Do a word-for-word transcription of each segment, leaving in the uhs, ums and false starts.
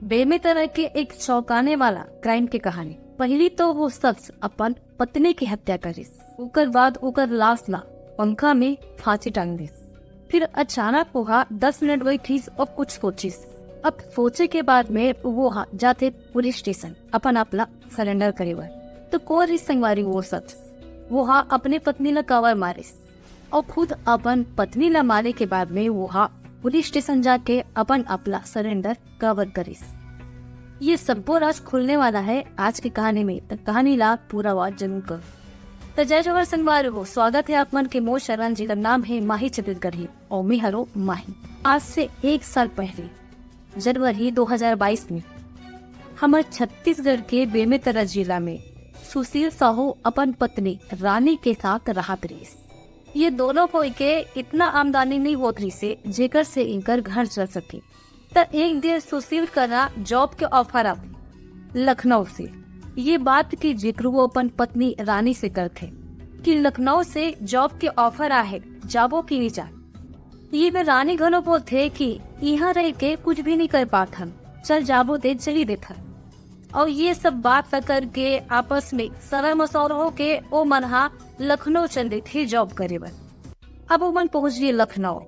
बेमेतरा के एक चौंकाने वाला क्राइम के कहानी। पहली तो वो शख्स अपन पत्नी की हत्या करिस, ओकर बाद ओकर लाश ला पंखा में फांसी टांग दिस। फिर अचानक वो हा दस मिनट बैठिस और कुछ सोचिस। अब सोचे के बाद में वो हा जाथे पुलिस स्टेशन अपन आप ला सरेंडर करे बर। तो कोन रिस संगवारी वो शख्स, वो हा अपने पत्नी ला कावर मारिस और खुद अपन पत्नी ला मारे के बाद में वो हा पुलिस स्टेशन जाके अपन आप ला सरेंडर काबर करिस। ये सब्बो राज खुलने वाला है आज की कहानी में, तो कहानी ला पूरा वाच जरूर करो। तो जय जोहार संगवारी हो, स्वागत है आप मन के मोर चैनल, जेकर नाम है माही छत्तीसगढ़ी और मैं हरो माही। आज से एक साल पहले जनवरी दो हज़ार बाईस में हमर छत्तीसगढ़ के बेमेतरा जिला में सुशील साहू अपन पत्नी रानी के साथ रहत रहिस। ये दोनों कोई के इतना आमदनी नहीं होत रहिसे जेकर से इनकर घर चल सके। त एक दिन सुशील करा जॉब के ऑफर आथे लखनऊ से। ये बात की जिक्र वो अपन पत्नी रानी से करथे कि लखनऊ से जॉब के ऑफर आहे, जाबो कि नहीं जा। ये में रानी घलो बोलथे कि इहाँ रह के कुछ भी नहीं कर पात हन, चल जाबो ते चली देथन। और ये सब बात ला करके आपस में सलाह मशवरा होके ओ मन हा लखनऊ चल देथे जॉब करे बर। अब ओ मन पहुंच गए लखनऊ।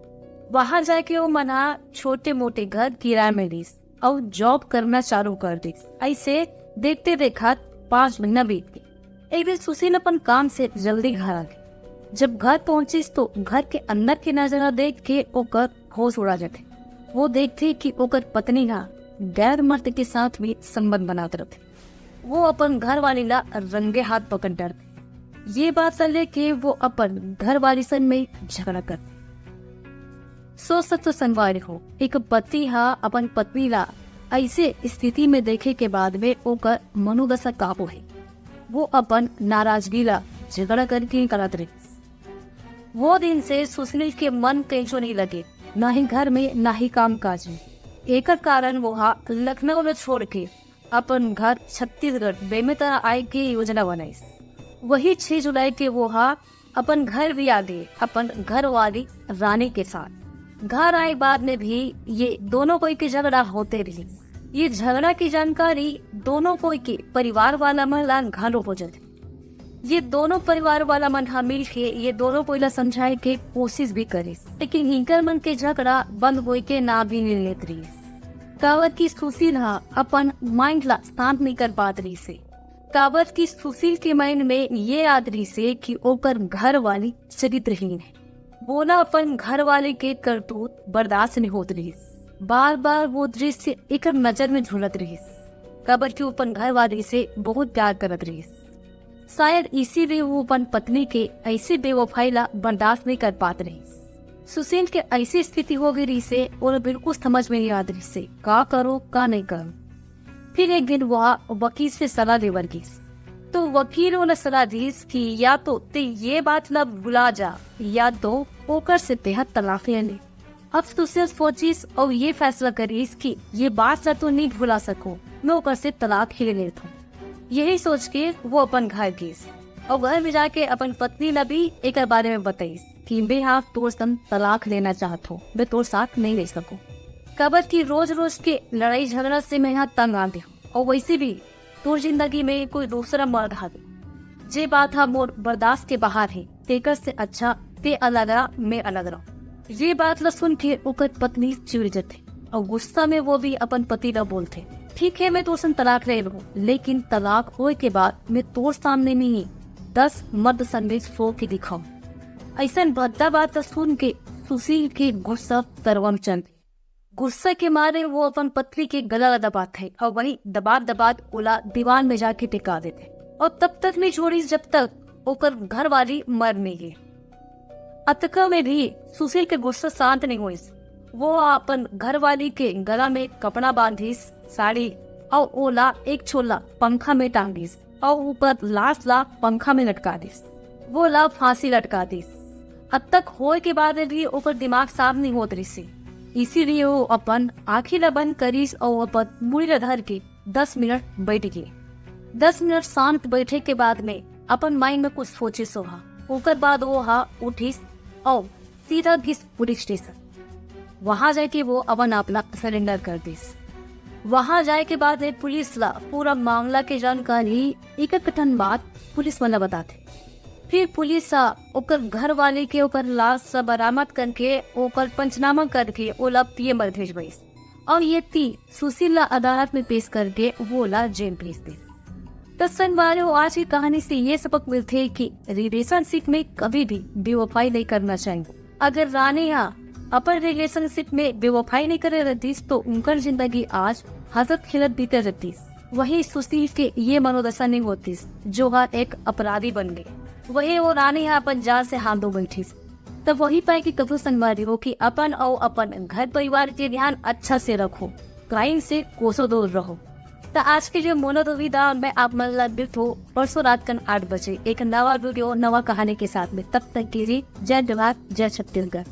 वहां जाके ओ मन हा छोटे मोटे घर किराए में लीस और जॉब करना चालू कर दिस। ऐसे देखते देखत पांच महीना बीत गए। एक दिन सुशील अपन काम से जल्दी घर आ गए। जब घर पहुंचिस तो घर के अंदर के नजारा देख के ओकर होश उड़ा जाथे। वो देखथे कि ओकर पत्नी हा गैर मर्द के साथ भी संबंध बनात रथे। वो अपन घर वाली ला रंगे हाथ पकड़ डरथे। ये बात ला लेके वो अपन घर वाली सन में झगड़ा करथे। सोच सकथो संगवारी हो, एक पति हा अपन पत्नी ला ऐसे स्थिति में देखे के बाद में ओकर मनोदशा का होही। वो अपन नाराजगी ला झगड़ा करके निकालत रहिस। वो दिन से सुशील के मन कहीं नहीं लगे, ना ही घर में, ना ही काम काज में। एकर कारण वो हा लखनऊ में छोड़ के अपन घर छत्तीसगढ़ बेमेतरा आए के योजना बनाइस। वही छह जुलाई के वो हा अपन घर भी आ गए, अपन घर वाली रानी के साथ। घर आए बाद में भी ये दोनों कोई के झगड़ा होते रही। ये झगड़ा की जानकारी दोनों कोई के परिवार वाला मन ला घलो हो जाथे। ये दोनों परिवार वाला मन हा मिल के ये दोनों कोई ला समझाए के कोशिश भी करिस, लेकिन इनकर मन के झगड़ा बंद होए के नाम भी नहीं लेत रहिस। काबर कि सुशील हा अपन माइंड ला शांत नहीं कर पात रहिस हे। काबर कि सुशील के माइंड में ये आत रहिस हे कि ओकर घर वाली चरित्रहीन है। वो ना अपन घर वाले के करतूत बर्दाश्त नहीं होत रहिस। बार बार वो दृश्य एकर नजर में झूलत रहिस, काबर कि वो अपन घर वाली से बहुत प्यार करत रहिस। शायद इसीलिए वो अपन पत्नी के ऐसे बेवफाई ला बर्दाश्त नहीं कर पात रहिस। सुशील के ऐसी स्थिति हो गई रहिस हे, ओला बिल्कुल समझ में नहीं आत रहिस हे, का करो, का नहीं करो। फिर एक दिन वह वकील से सलाह लेबर गिस, तो वकील ओला सलाह दिस कि या तो ते ये बात ला भुला जा, या तो ओकर से तेहा तलाक ले ले। अब सुशील सोचिस और ये फैसला करिस कि ये बात ला तो नहीं भुला सको, मैं ओकर से तलाक ही ले लेथों। यही सोच के वो अपन घर गिस और घर में जाके अपन पत्नी ला भी एकर बारे में बताइस कि मैं हा तोर संग तलाक लेना चाहत हूँ, मैं तोर साथ नहीं रह सकूँ। काबर कि रोज रोज के लड़ाई झगड़ा से मैं हा तंग आ गया हूँ और वैसे भी तोर जिंदगी में कोई दूसरा मर्द हवे, जे बात हा मोर बर्दाश्त के बाहर है, तेकर से अच्छा ते अलग रह, मैं अलग रहूं। ये बात ला सुन के ओकर पत्नी चिढ़ जथे और गुस्सा में वो भी अपन पति ला बोलथे, ठीक है, मैं तोर संग तलाक ले लूं, लेकिन तलाक होए के बाद मैं तोर सामने नहीं दस मर्द संग सो के दिखाऊं। ऐसन भद्दा बात ला सुन के सुशील के गुस्सा तरवा म चढ़ गुस्सा के मारे वो अपन पत्नी के गला ला दबाथे और वही दबात दबात ओला दीवार में जाके टिका देथे और तब तक नहीं छोड़िस जब तक ओकर घर वाली मर नहीं गई। अतका में भी सुशील के गुस्सा शांत नहीं होइस। वो अपन घर वाली के गला में कपड़ा बांधिस, साड़ी, और ओला एक छोला पंखा में टांगिस और ऊपर लाश ला पंखा में लटका दिस। वो ला फांसी लटका दिस। अब तक होए के बाद में भी ओकर दिमाग साफ नहीं होत रहिस हे। इसीलिए वो अपन आँखी ला बंद करिस और अपन मुड़ी ला धर के दस मिनट बैठ गे। दस मिनट शांत बैठे के बाद में अपन माइंड में कुछ सोचिस ओहा। ओकर बाद वो हा उठिस और सीधा गिस पुलिस स्टेशन। वहां जाके वो अपन आप ला सरेंडर कर दिस। वहां जाए के बाद ए पुलिस ला पूरा मामला के जानकारी एक एक ठन बात पुलिस वाला बताथे। फिर पुलिस ह ओकर घर वाले के ओकर लाश ला बरामद करके ओकर पंचनामा करके ओला पीएम बर भेजवाइस। और ये ती सुशील ला अदालत में पेश करके वो ला जेल भेज दे। तो संगवारी हो, आज की कहानी से ये सबक मिलथे कि रिलेशनशिप में कभी भी बेवफाई नहीं करना चाहिए। अगर रानी हा अपन रिलेशनशिप में बेवफाई नहीं करे रहतीस तो उनकर जिंदगी आज हंसत खेलत बीते रहतीस। वही सुशील के ये मनोदशा नहीं होतीस जो हा एक अपराधी बन गए। वही वो रानी हा अपन जान से हाथ धो बैठीस। तब वही पाए कि कभू संगवारी हो कि अपन और अपन घर परिवार के ध्यान अच्छा से रखो, क्राइम से कोसों दूर रहो। तो आज के लिए मोला तो विदा, मैं आप मन ला मिलत हो परसों रात कन आठ बजे एक नवा वीडियो नवा कहानी के साथ में। तब तक के लिए जय जोहार, जय छत्तीसगढ़।